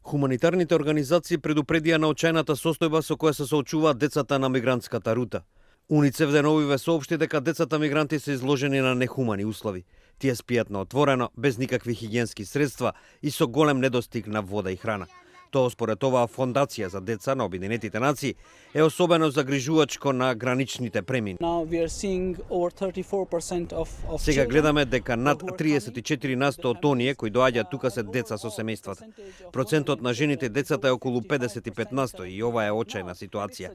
Хуманитарните организации предупредија на очајната состојба со која се соочуваат децата на мигрантската рута. УНИЦЕФ деновиве соопшти дека децата мигранти се изложени на нехумани услови. Тие спијат на отворено, без никакви хигиенски средства и со голем недостиг на вода и храна. Тоа според оваа фондација за деца на Обединетите нации е особено загрижувачко на граничните премини. Сега гледаме дека над 34% од оние кои доаѓаат тука се деца со семејствата. Процентот на жените и децата е околу 55% и ова е очајна ситуација.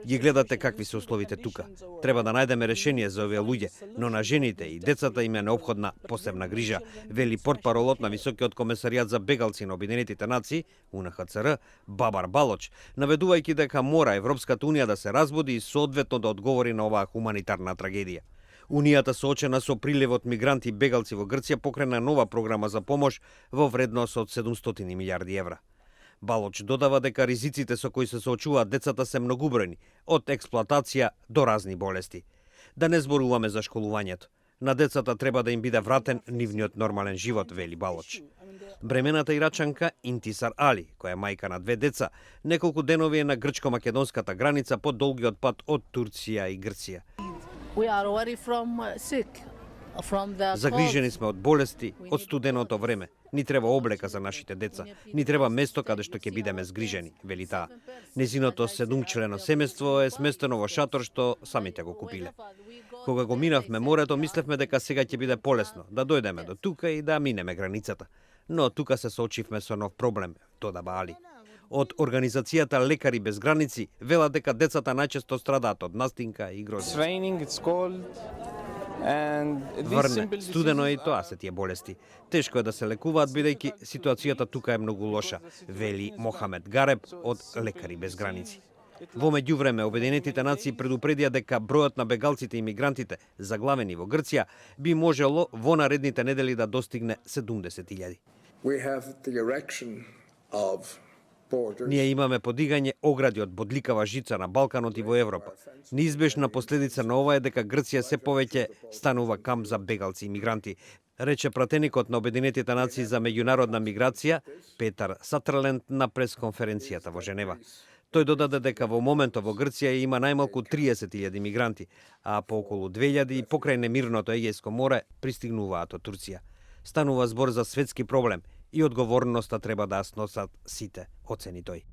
Ги гледате какви се условите тука. Треба да најдеме решение за овие луѓе, но на жените и децата им е неопходна посебна грижа, вели портпаролот на Високиот комесаријат за бегалци на Обединетите нации, УНХЦР, Бабар Балоч, наведувајќи дека мора Европската унија да се разбуди и соодветно да одговори на оваа хуманитарна трагедија. Унијата соочена со приливот мигранти и бегалци во Грција покрена нова програма за помош во вредност од 700 милиарди евра. Балоч додава дека ризиците со кои се соочуваат децата се многубројни, од експлоатација до разни болести. Да не зборуваме за школувањето. На децата треба да им биде вратен нивниот нормален живот, вели Балоч. Бремената ирачанка Интисар Али, која е мајка на 2 деца, неколку денови е на грчко-македонската граница по долгиот пат од Турција и Грција. Загрижени сме од болести, од студеното време. Ни треба облека за нашите деца. Ни треба место каде што ќе бидеме згрижени, вели таа. Незиното 7-члено семејство е сместено во шатор што самите го купиле. Кога го минавме морето, мислевме дека сега ќе биде полесно, да дојдеме до тука и да минеме границата. Но тука се соочивме со нов проблем, додава Али. Од организацијата Лекари без граници велат дека децата најчесто страдаат од настинка и грозија. Врне, студено е и тоа се тие болести. Тешко е да се лекуваат бидејќи ситуацијата тука е многу лоша, вели Мохамед Гареб од Лекари без граници. Во меѓувреме, Обединетите нации предупредија дека бројот на бегалците и мигрантите заглавени во Грција би можело во наредните недели да достигне 70.000. Ние имаме подигање огради од бодликава жица на Балканот и во Европа. Неизбежна последица на ова е дека Грција се повеќе станува камп за бегалци и мигранти, рече пратеникот на Обединетите нации за меѓународна миграција Петар Саттерленд на пресконференцијата во Женева. Тој додаде дека во моментот во Грција има најмалку 30.000 мигранти, а по околу 2.000 покрај немирното Егејско море пристигнуваат од Турција. Станува збор за светски проблем и одговорноста треба да ја сносат сите, оцени тој.